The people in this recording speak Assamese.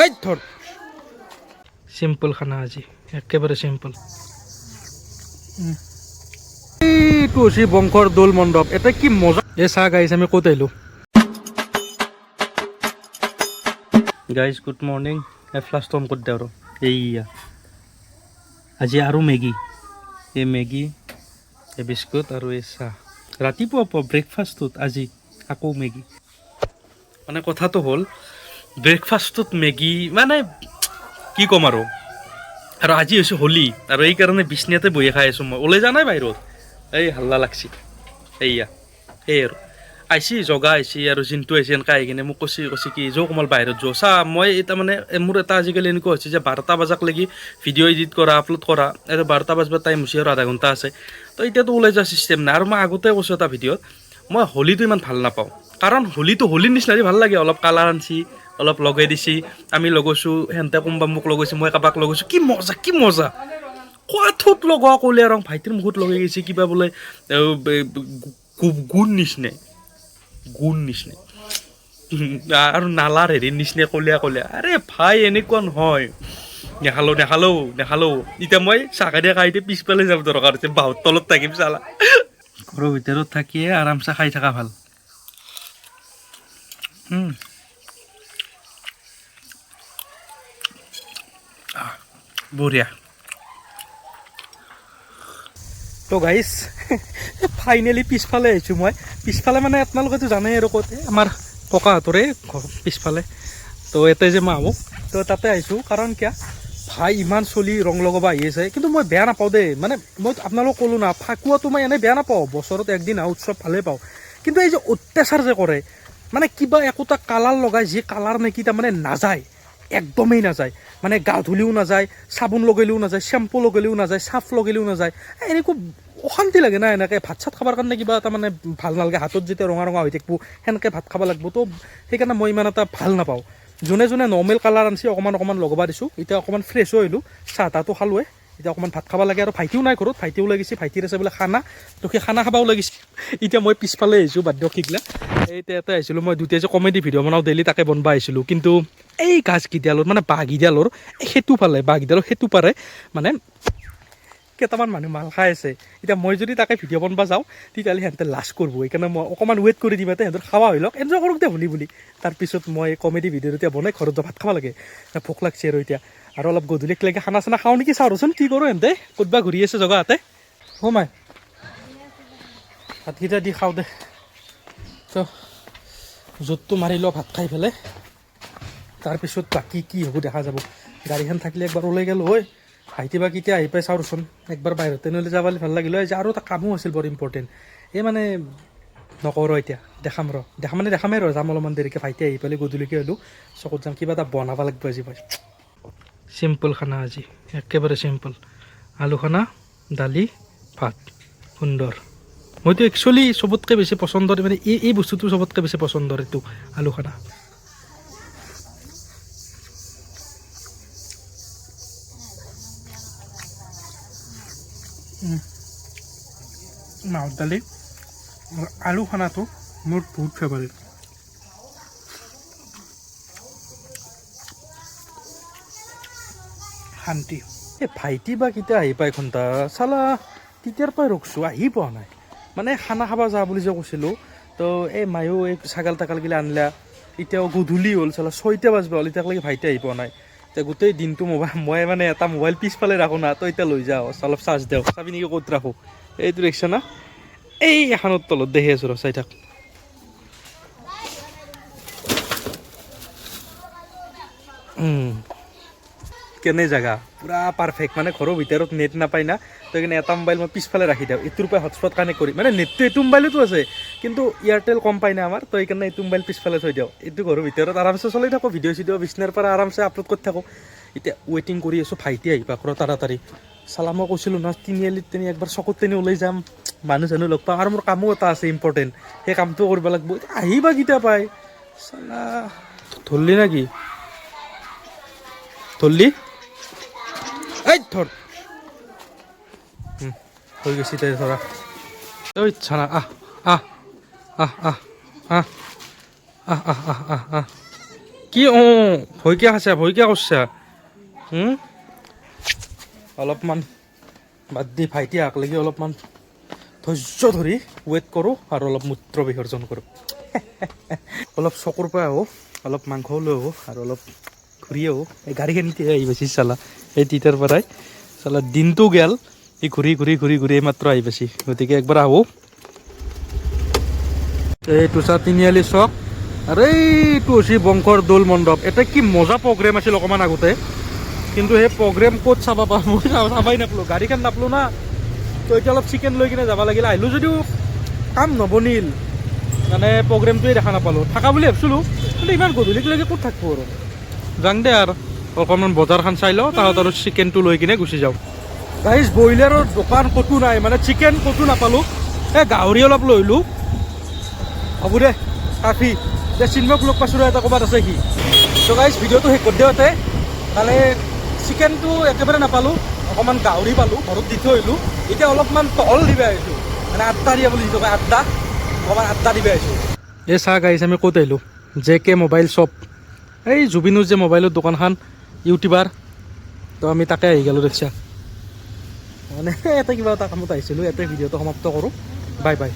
এই ধৰ। চিম্পল খানা আজি, একেবাৰে চিম্পল। এইটো হৈছে বংশৰ দৌল মণ্ডপ। এটা কি মজা! এই চাহ গাইছ, আমি ক'ত আহিলোঁ? Guys, good morning. এই ফ্লাছটো অন কৰি দিওঁ আৰু। এইয়া আজি আৰু মেগী, এই মেগী, এই বিস্কুট আৰু এই চাহ। ৰাতিপুৱা পুৱা ব্ৰেকফাষ্টটোত আজি আকৌ মেগী। মানে কথাটো হ'ল, ব্ৰেকফাষ্টটোত মেগী মানে কি ক'ম আৰু। আৰু আজি হৈছে হোলী আৰু এইকাৰণে বিচনীয়াতে বহি খাই আছোঁ। মই ওলাই যোৱা নাই বাহিৰত। এই হাল্লা লাগছি। এইয়া সেই আৰু আইছি, জগা আহিছি আৰু জিনটো আহিছে। এনেকৈ আহি কিনে মোক কৈছে কি, যৌ কোমল, বাহিৰত যোৱা। চা, মই এতিয়া মানে মোৰ এটা আজিকালি এনেকুৱা হৈছে যে 12টা বজাক লাগি ভিডিঅ' এডিট কৰা, আপলোড কৰা। এতিয়া 12টা বাজবা টাইম হৈছে আৰু আধা ঘণ্টা আছে। তো এতিয়াতো ওলাই যোৱা চিষ্টেম নাই। আৰু মই আগতে কৈছোঁ এটা ভিডিঅ'ত, মই হোলীটো ইমান ভাল নাপাওঁ। কাৰণ হোলীটো হোলীৰ নিচিনা ভাল লাগে, অলপ কালাৰ আনছি, অলপ লগাই দিছি, আমি লগাইছোঁ, সিহঁতে কোনোবা মোক লগাইছে, মই কাৰোবাক লগাইছোঁ, কি মজা, কি মজা! কোৱাথোত লগোৱা কলীয়া ৰং ভাইটিৰ মুখত লগাই গৈছে, কিবা বোলে গুণ নিচিনা, গুণ নিচিনা আৰু নালাৰ হেৰিৰ নিচিনা কলীয়া কলীয়া। আৰে ভাই, এনেকুৱা নহয়। নেখালো, নেখালো, নেখালো। এতিয়া মই চাহ খাই খাই এতিয়া পিছফালে যাব দৰকাৰ হৈছে, বাহুত তলত থাকিম চালা। ঘৰৰ ভিতৰত থাকিয়ে আৰামছে খাই থকা ভাল। বঢ়িয়া। তো গাইছ, ফাইনেলি পিছফালে আহিছোঁ মই। পিছফালে মানে আপোনালোকেতো জানেই আৰু ক'ত, এই আমাৰ ককাহঁতৰে ঘৰ পিছফালে। তো ইয়াতে যে মই আহোঁ, তো তাতে আহিছোঁ। কাৰণ কিয় ভাই, ইমান চলি ৰং লগাব আহি আছে। কিন্তু মই বেয়া নাপাওঁ দেই। মানে মই আপোনালোক ক'লোঁ না, ফাকুৱাটো মই এনেই বেয়া নাপাওঁ। বছৰত একদিন আহোঁ, উৎসৱ, ভালেই পাওঁ। কিন্তু এই যে অত্যাচাৰ যে কৰে, মানে কিবা একোটা কালাৰ লগাই, যি কালাৰ নেকি তাৰমানে নাযায়, একদমেই নাযায়। মানে গা ধুলেও নাযায়, চাবোন লগালেও নাযায়, শ্বেম্পু লগালেও নাযায়, চাফ লগালেও নাযায়। এই এনেকুৱা অশান্তি লাগে না। এনেকৈ ভাত চাত খাবৰ কাৰণে কিবা এটা মানে ভাল নালাগে। হাতত যেতিয়া ৰঙা ৰঙা হৈ থাকিব, সেনেকৈ ভাত খাব লাগিব। তো সেইকাৰণে মই ইমান এটা ভাল নাপাওঁ। যোনে যোনে নৰ্মেল কালাৰ আনিছে, অকণমান অকণমান লগাব দিছোঁ। এতিয়া অকণমান ফ্ৰেছো আহিলোঁ, চাহ তাহটো খালোৱে। এতিয়া অকণমান ভাত খাব লাগে। আৰু ভাইটিও নাই ঘৰত, ভাইটিও লাগিছে, ভাইটিৰ আছে বোলে খানা, তো সি খানা খাবও লাগিছে। এতিয়া মই পিছফালে আহিছোঁ, বাদ দিয়ক সিগিলা। এই ইয়াতে আহিছিলোঁ মই, দুটাই যে কমেডি ভিডিঅ' বনাওঁ ডেইলি, তাকে বনবা আহিছিলোঁ। কিন্তু এই গাছকেইডালৰ, মানে বাঁহকেইডালৰ এই সেইটো ফালে, বাঁহকেইডালৰ সেইটো পাৰে মানে কেইটামান মানুহ মাল খাই আছে। এতিয়া মই যদি তাকে ভিডিঅ' বনবা যাওঁ, তেতিয়াহ'লে সিহঁতে লাজ কৰিব। সেইকাৰণে মই অকণমান ৱেইট কৰি দিম ইয়াতে, সিহঁতৰ খাৱা হৈ লওক, এনজয় কৰক দে হোলী বুলি। তাৰপিছত মই কমেডি ভিডিঅ' এতিয়া বনাই ঘৰত যাই ভাত খাব লাগে। ভোক লাগছে। আৰু এতিয়া আৰু অলপ গধূলিক লৈকে খানা চানা খাওঁ নেকি, চাওঁ ৰচোন কি কৰোঁ। সিহঁতে ক'তবা ঘূৰি আছে জগাতে। সোমাই ভাতকেইটা দি খাওঁ দে। তো য'তটো মাৰি লওঁ ভাত খাই পেলাই, তাৰপিছত বাকী কি হ'ব দেখা যাব। গাড়ীখন থাকিলে একবাৰ ওলাই গ'লো হয়। ভাইটি বা কেতিয়া আহি পাই চাওঁ ৰচোন। একবাৰ বাহিৰতে নহ'লে যাব ভাল লাগিল হয়। আৰু এটা কামো আছিল বৰ ইম্পৰ্টেণ্ট। এই মানে নকওঁ ৰ এতিয়া, দেখাম ৰ। দেখা মানে দেখামেই ৰ, যাম অলপমান দেৰিকৈ। ভাইটি আহি পেলাই গধূলিকে হ'লেও চকত যাম, কিবা এটা বনাব লাগিব আজি মই। চিম্পল খানা আজি, একেবাৰে চিম্পল। আলু খানা, দালি, ভাত, সুন্দৰ। মইতো একচুৱেলি চবতকৈ বেছি পচন্দৰ, মানে এই এই বস্তুটো চবতকৈ বেছি পচন্দৰ, এইটো আলু খানা। মাহৰ দালি আৰু আলু খানাটো মোৰ বহুত ফেভাৰিট। শান্তি। এই ভাইটি বা কেতিয়া আহি পাই ঘণ্টা চালা, তেতিয়াৰ পৰাই ৰখছোঁ, আহি পোৱা নাই। মানে খানা খাব যা বুলি যে কৈছিলোঁ, তো এই মায়ো এই ছাগাল তাকালগিলা আনিলা। এতিয়াও গধূলি হ'ল চালা, 6টা বাজব হ'ল, এতিয়ালৈকে ভাইটি আহি পোৱা নাই। এতিয়া গোটেই দিনটো মোবাইল, মই মানে এটা মোবাইল পিছফালে ৰাখোঁ না, তই এতিয়া লৈ যাওঁ, অলপ চাৰ্জ দিওঁ। চাবি নেকি ক'ত ৰাখোঁ? এইটো দেখিছ না, এই এখনৰ তলত দেখি আছোঁ ৰ, চাই থাক। কেনে জেগা, পূৰা পাৰফেক্ট। মানে ঘৰৰ ভিতৰত নেট নাপায় না, তো সেইকাৰণে এটা মোবাইল মই পিছফালে ৰাখি দিওঁ। এইটোৰ পৰা হটস্পট কানেক্ট কৰি, মানে নেটটো এইটো মোবাইলতো আছে, কিন্তু এয়াৰটেল কম পায় না আমাৰ, তো সেইকাৰণে এইটো মোবাইল পিছফালে থৈ দিওঁ। এইটো ঘৰৰ ভিতৰত আৰামছে চলাই থাকোঁ, ভিডিঅ' চিডিঅ' বিচনাৰ পৰা আৰামছে আপলোড কৰি থাকোঁ। এতিয়া ৱেইটিং কৰি আছোঁ, ভাইটি আহিব ৰ তাড়াতাড়ি। চালা, মই কৈছিলোঁ না, তিনিআলিত তেনি একবাৰ চকত তেনি ওলাই যাম, মানুহ চানুহ লগ পাম। আৰু মোৰ কামো এটা আছে ইম্পৰ্টেণ্ট, সেই কামটোও কৰিব লাগিব। এতিয়া আহিবা কেতিয়া পাই চালা। ধৰলি না কি ধৰলি? এই ধৰ। হৈ গৈছে তাই ধৰা। ঐ চানা, আহ আহ আহ আহ আহ আহ আহ আহ আহ আহ। কি? অঁ, ভয় কিয় খাইছা? ভয় কিয় কৰছা? অলপমান বাদ দি ভাইটি আহাক লাগি অলপমান ধৈৰ্য ধৰি ৱেইট কৰোঁ আৰু অলপ মূত্ৰ বিসৰ্জন কৰোঁ। অলপ চকুৰ পৰা আহোঁ, অলপ মাংসও লৈ আহোঁ আৰু অলপ ঘূৰি আহোঁ। এই গাড়ীখন এতিয়া আহি পাইছি চালা। এই তেতিয়াৰ পৰাই চালা দিনটো গেল, ই ঘূৰি ঘূৰি ঘূৰি ঘূৰি এইমাত্ৰ আহি পাইছি। গতিকে একবাৰ আহোঁ। এইটো চা, তিনিআলি চক আৰু এইটো হৈছে বংশৰ দৌল মণ্ডপ। এটা কি মজা প্ৰগ্ৰেম আছিল অকণমান আগতে, কিন্তু সেই প্ৰগ্ৰেম ক'ত চাব পাম? মই চাবাই নাপালোঁ, গাড়ীখন নাপালোঁ না। তো এতিয়া অলপ চিকেন লৈ কিনে যাব লাগিল। আহিলোঁ যদিও কাম নবনিল, মানে প্ৰগ্ৰেমটোৱে দেখা নাপালোঁ। থাকা বুলি ভাবছিলোঁ, কিন্তু ইমান গধূলিলৈকে ক'ত থাকিব? আৰু যাং দে, আৰু অকণমান বজাৰখন চাই লওঁ, তাহাঁত আৰু চিকেনটো লৈ কিনে গুচি যাওঁ। গাইজ, ব্ৰইলাৰৰ দোকান ক'তো নাই, মানে চিকেন ক'তো নাপালোঁ। এই গাহৰি অলপ লৈ আহিলোঁ। হ'ব দে, কাফি দে। চিন্ময়ক লগ পাইছোঁ, এটা ক'ৰবাত আছে সি। তো গাইজ, ভিডিঅ'টো শেষ কৰি দিওঁতে মানে চিকেনটো একেবাৰে নাপালোঁ, অকণমান গাহৰি পালোঁ, ঘৰত দি থৈ আহিলোঁ। এতিয়া অলপমান টহল দিব আহিছোঁ, মানে আড্ডা দিয়া বুলি যিটো কয় আড্ডা, অকণমান আড্ডা দিব আহিছোঁ। এই চাহ গাইজ, আমি ক'ত আহিলোঁ? জে কে মোবাইল শ্বপ, এই জুবিনৰ যে মোবাইলৰ দোকানখন, ইউটিউবাৰ। তো আমি তাকে আহি গ'লোঁ, দেখছা। মানে এটা কিবা এটা কামত আহিছিলোঁ। ইয়াতে ভিডিঅ'টো সমাপ্ত কৰোঁ। Bye bye.